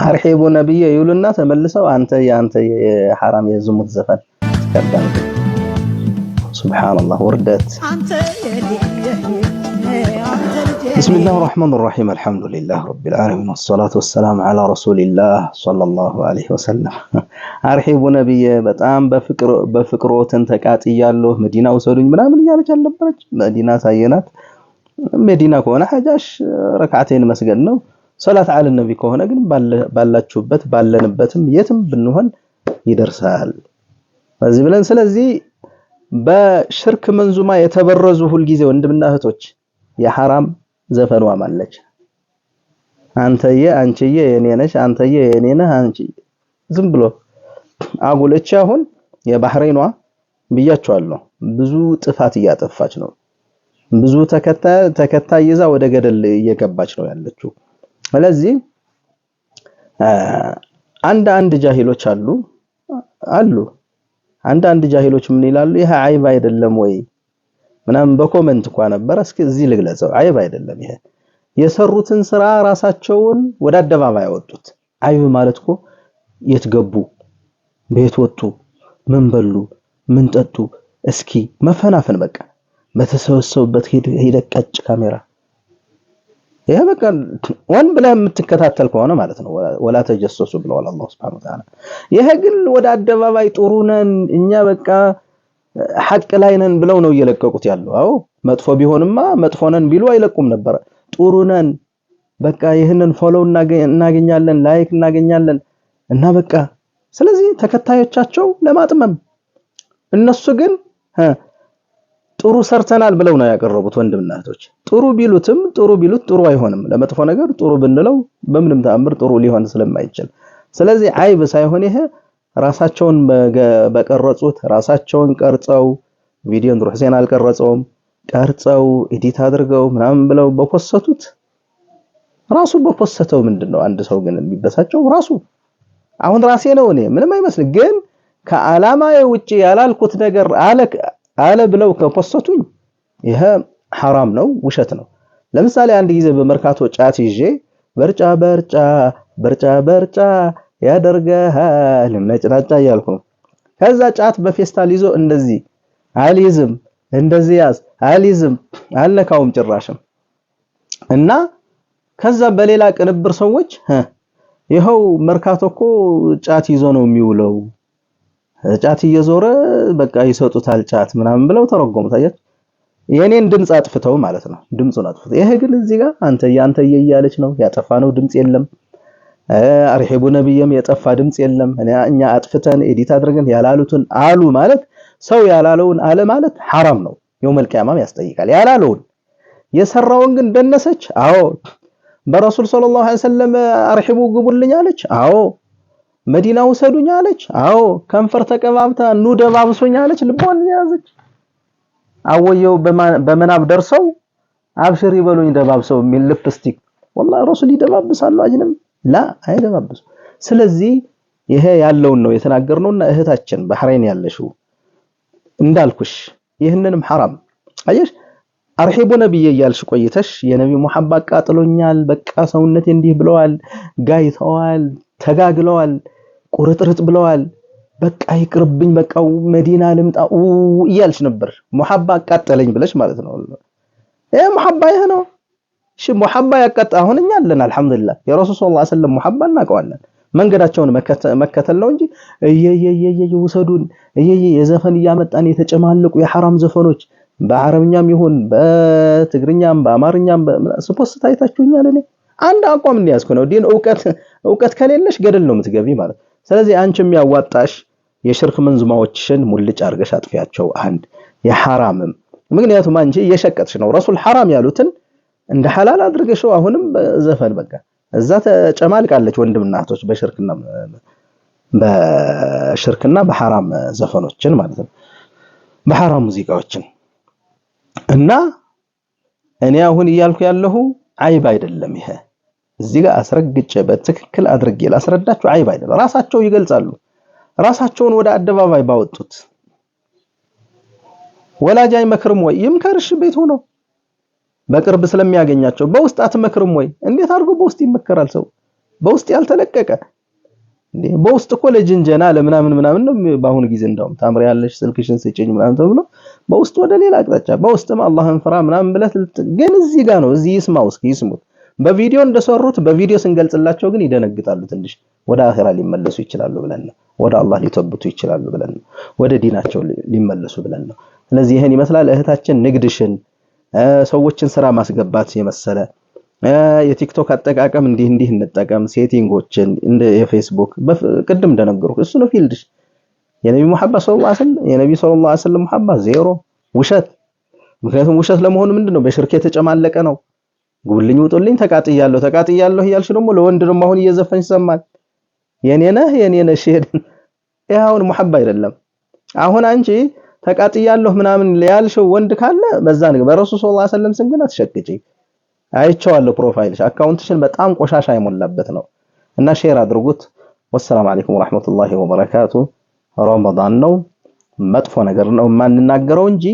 አርሒቡ ነብዬ ይሉና ተመልሰው አንተ የአንተ የሐራም የዝሙት ዘፈን ትከዳለህ። ሱብሃንአላህ ውርደት። ብስሚላህ ራህማን ራሂም አልሐምዱሊላህ ረቢል ዓለሚን ወሰላቱ ወሰላም ዐላ ረሱሊላህ ሰለላሁ ዐለይሂ ወሰለም። አርሒቡ ነብዬ በጣም በፍቅሮትን ተቃጥያለሁ፣ መዲና ውሰዱኝ ምናምን እያለች አልነበረች? መዲና ሳየናት። መዲና ከሆነ ሐጃሽ ረክዓቴን መስገድ ነው። ሰላት ዐለ ነቢ ከሆነ ግን ባላችሁበት ባለንበትም የትም ብንሆን ይደርሳል። በዚህ ብለን ስለዚህ በሽርክ መንዙማ የተበረዙ ሁልጊዜ ወንድምና እህቶች የሐራም ዘፈኗም አለች። አንተዬ አንቺዬ የኔ ነሽ፣ አንተዬ የኔ ነህ፣ አንቺ ዝም ብሎ አጉልቻ። አሁን የባህሬኗ ብያቸዋለሁ፣ ብዙ ጥፋት እያጠፋች ነው። ብዙ ተከታይ ይዛ ወደ ገደል እየገባች ነው ያለችው። ስለዚህ አንድ አንድ ጃሂሎች አሉ አንድ አንድ ጃሂሎች ምን ይላሉ? ይሄ አይብ አይደለም ወይ ምናምን በ comment እንኳን ነበር። እስኪ እዚህ ልግለጸው። አይብ አይደለም። ይሄ የሰሩትን ስራ ራሳቸውን ወደ አደባባይ ያወጡት። አይብ ማለት እኮ የት ገቡ፣ ቤት ወጡ፣ ምን በሉ፣ ምን ጠጡ፣ እስኪ መፈናፈን በቃ በተሰበሰቡበት ሄደ ቀጭ ካሜራ። ይሄ በቃ ወን ብለህ የምትከታተል ከሆነ ማለት ነው። ወላ ተጀሰሱ ብለዋል አላህ ሱብሓነሁ ወተዓላ። ይሄ ግን ወደ አደባባይ ጥሩ ነን እኛ በቃ ሐቅ ላይ ነን ብለው ነው እየለቀቁት ያለው። አዎ መጥፎ ቢሆንማ መጥፎ ነን ቢሉ አይለቁም ነበር። ጥሩ ነን በቃ ይህንን follow እናገኛለን፣ like እናገኛለን እና በቃ ስለዚህ ተከታዮቻቸው ለማጥመም እነሱ ግን ጥሩ ሰርተናል ብለው ነው ያቀረቡት። ወንድምና እህቶች ጥሩ ቢሉትም ጥሩ ቢሉት ጥሩ አይሆንም። ለመጥፎ ነገር ጥሩ ብንለው በምንም ተአምር ጥሩ ሊሆን ስለማይችል፣ ስለዚህ አይብ ሳይሆን ይሄ ራሳቸውን በቀረጹት ራሳቸውን ቀርጸው ቪዲዮ ኑር ሁሴን አልቀረጸውም፣ ቀርጸው edit አድርገው ምናምን ብለው በፖሰቱት ራሱ በፖሰተው ምንድነው አንድ ሰው ግን የሚበሳጨው? ራሱ አሁን ራሴ ነው እኔ ምንም አይመስልም፣ ግን ከዓላማዬ ውጪ ያላልኩት ነገር አለ ብለው ከፖሰቱኝ ይሄ ሐራም ነው፣ ውሸት ነው። ለምሳሌ አንድ ጊዜ በመርካቶ ጫት ይዤ በርጫ በርጫ በርጫ በርጫ ያደርገሃል ነጭናጫ እያልኩ ነው። ከዛ ጫት በፌስታል ይዞ እንደዚህ አልይዝም፣ እንደዚህ ያዝ አልይዝም፣ አልነካውም ጭራሽም። እና ከዛ በሌላ ቅንብር ሰዎች ይኸው መርካቶ እኮ ጫት ይዞ ነው የሚውለው፣ ጫት እየዞረ በቃ ይሰጡታል ጫት ምናምን ብለው ተረጎሙት። አያችሁ፣ የኔን ድምጽ አጥፍተው ማለት ነው፣ ድምጹን አጥፍተው። ይሄ ግን እዚህ ጋር አንተዬ አንተዬ እያለች ነው። ያጠፋ ነው ድምጽ የለም። አርሒቡ ነብይም የጠፋ ድምጽ የለም። እኛ አጥፍተን edit አድርገን ያላሉትን አሉ ማለት ሰው ያላለውን አለ ማለት ሐራም ነው። የውመል ቂያማም ያስጠይቃል። ያላለውን የሰራውን ግን ደነሰች። አዎ በረሱል ሰለላሁ ዐለይሂ ወሰለም አርሒቡ ግቡልኝ አለች። አዎ መዲና ውሰዱኝ አለች። አዎ ከንፈር ተቀባብታ ኑ ደባብሱኝ አለች። ልቧን ያዘች። አወየው በመናብ ደርሰው አብሽር ይበሉኝ ደባብሰው የሚል ልፕስቲክ ወላሂ ረሱል ይደባብሳሉ። አጅንም ላ አይደባብሱ። ስለዚህ ይሄ ያለውን ነው የተናገርነውና እህታችን ባህሬን ያለሽው እንዳልኩሽ ይህንንም ሐራም አየሽ። አርሒቡ ነብዬ እያልሽ ቆይተሽ የነቢ ሙሐባ አቃጥሎኛል፣ በቃ ሰውነቴ እንዲህ ብለዋል፣ ጋይተዋል፣ ተጋግለዋል፣ ቁርጥርጥ ብለዋል፣ በቃ ይቅርብኝ፣ በቃ መዲና ልምጣ እያልሽ ነበር። ሙሐባ አቃጠለኝ ብለሽ ማለት ነው። ይሄ ሙሐባ ይሄ ነው። እሺ ሙሐባ ያቃጣ አሁን እኛ አለን አልሐምዱሊላህ። የረሱል ሰለላሁ ዐለይሂ ወሰለም ሙሐባ እናውቀዋለን። መንገዳቸውን መከተል ነው እንጂ እየየየየ ውሰዱን እየየ የዘፈን እያመጣን የተጨማለቁ የሐራም ዘፈኖች በአረብኛም ይሁን በትግርኛም በአማርኛም ስ post አይታችሁኛል። እኔ አንድ አቋም እንያዝኩ ነው። ዲን እውቀት ከሌለሽ ገደል ነው የምትገቢ ማለት። ስለዚህ አንቺ የሚያዋጣሽ የሽርክ መንዙማዎችሽን ሙልጭ አድርገሽ አጥፊያቸው። አንድ የሐራምም ምክንያቱም አንቺ እየሸቀጥሽ ነው። ረሱል ሐራም ያሉትን እንደ ሐላል አድርገሽው አሁንም ዘፈን በቃ እዛ ተጨማልቃለች። ወንድምና እህቶች በሽርክና በሐራም ዘፈኖችን ማለት ነው፣ በሐራም ሙዚቃዎችን። እና እኔ አሁን እያልኩ ያለሁ አይብ አይደለም። ይሄ እዚህ ጋር አስረግጬ በትክክል አድርጌ ላስረዳችሁ አይብ አይደለም። ራሳቸው ይገልጻሉ። ራሳቸውን ወደ አደባባይ ባወጡት ወላጅ አይመክርም ወይ? ይምከርሽ ቤት ሆኖ በቅርብ ስለሚያገኛቸው በውስጥ አትመክርም ወይ? እንዴት አድርጎ በውስጥ ይመከራል ሰው? በውስጥ ያልተለቀቀ እንዴ? በውስጥ እኮ ለጅንጀና ለምናምን ምናምን ነው። በአሁኑ ጊዜ እንደውም ታምሪያለሽ ስልክሽን ስጭኝ ምናምን ተብሎ በውስጥ ወደ ሌላ አቅጣጫ፣ በውስጥም አላህን ፍራ ምናምን ብለህ፣ ግን እዚህ ጋር ነው። እዚህ ይስማው፣ እስኪ ይስሙት። በቪዲዮ እንደሰሩት በቪዲዮ ስንገልጽላቸው ግን ይደነግጣሉ። ትንሽ ወደ አኺራ ሊመለሱ ይችላሉ ብለን ነው። ወደ አላህ ሊተብቱ ይችላሉ ብለን ነው። ወደ ዲናቸው ሊመለሱ ብለን ነው። ስለዚህ ይሄን ይመስላል። እህታችን ንግድሽን፣ ሰዎችን ስራ ማስገባት የመሰለ የቲክቶክ አጠቃቀም እንዲህ እንዲህ እንጠቀም፣ setting ኦችን እንደ የፌስቡክ ቅድም እንደነገርኩ እሱ ነው field ሽ። የነቢ ሙሐባ ሰለላሁ ዐለይሂ ወሰለም፣ የነቢ ሰለላሁ ዐለይሂ ወሰለም ሙሐባ ዜሮ ውሸት። ምክንያቱም ውሸት ለመሆኑ ምንድነው በሽርክ የተጨማለቀ ነው። ጉብልኝ ውጡልኝ ተቃጥያለሁ ተቃጥያለሁ እያልሽ ደግሞ ለወንድ ደግሞ አሁን እየዘፈንሽ ይሰማል። የኔ ነህ የኔ ነሽ። ይሄ አሁን ሙሐባ አይደለም። አሁን አንቺ ተቃጥያለሁ ምናምን ያልሽው ወንድ ካለ በዛ ነገር በረሱል ሰለላሁ ዐለይሂ ወሰለም ስም ግን አትሸቅጪ። አይቼዋለሁ profile ሽ፣ account ሽን በጣም ቆሻሻ የሞላበት ነው እና share አድርጉት። ወሰላም አለይኩም ወራህመቱላሂ ወበረካቱ። ረመዳን ነው፣ መጥፎ ነገር ነው የማንናገረው እንጂ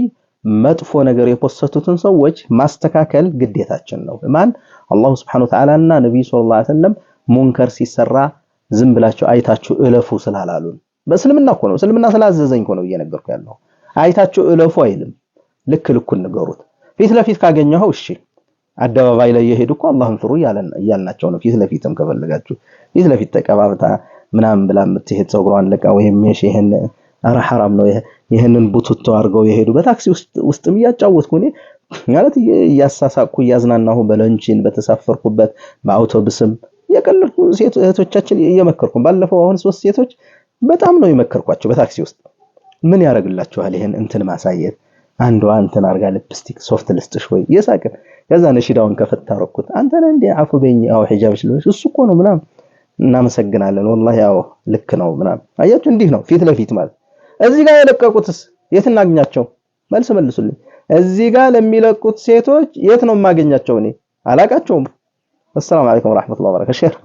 መጥፎ ነገር የፖሰቱትን ሰዎች ማስተካከል ግዴታችን ነው። ማን አላሁ ሱብሓነሁ ወተዓላ እና ነብዩ ሰለላሁ ዐለይሂ ወሰለም ሙንከር ሲሰራ ዝም ብላችሁ አይታችሁ እለፉ ስላላሉን፣ በእስልምና እኮ ነው፣ እስልምና ስላዘዘኝ እኮ ነው እየነገርኩ ያለው። አይታችሁ እለፉ አይልም። ልክ ልኩን ንገሩት። ፊት ለፊት ካገኘኸው እሺ፣ አደባባይ ላይ የሄዱ እኮ አላህን ፍሩ እያልናቸው ነው። ፊት ለፊትም ከፈለጋችሁ ፊት ለፊት ተቀባብታ ምናምን ብላ የምትሄድ ፀጉሯን ለቃ ወይም ይሄን ኧረ ሐራም ነው ይሄንን ቡትቶ አድርገው የሄዱ በታክሲ ውስጥም እያጫወትኩ እኔ ማለት እያሳሳቅኩ እያዝናናሁ በለንቺን በተሳፈርኩበት በአውቶቡስም እየቀለድኩ ሴት እህቶቻችን እየመከርኩ፣ ባለፈው አሁን ሶስት ሴቶች በጣም ነው የመከርኳቸው በታክሲ ውስጥ። ምን ያደርግላችኋል ይሄን እንትን ማሳየት? አንዷ እንትን አድርጋ lipstick soft ልስጥሽ ወይ እየሳቅን፣ ከዛ ነሺዳውን ከፈት አደረኩት። አንተ ነህ እንዴ? አፉ በይኝ፣ አዎ ሒጃብሽ ልበሽ እሱ እኮ ነው ምናምን፣ እናመሰግናለን ወላሂ ያው ልክ ነው ምናምን። አያችሁ እንዲህ ነው ፊት ለፊት ማለት። እዚህ ጋር የለቀቁትስ የት እናግኛቸው? መልስ መልሱልኝ። እዚህ ጋር ለሚለቁት ሴቶች የት ነው የማገኛቸው? እኔ አላቃቸውም። አሰላሙ አለይኩም ወራህመቱላሂ ወበረካቱ። share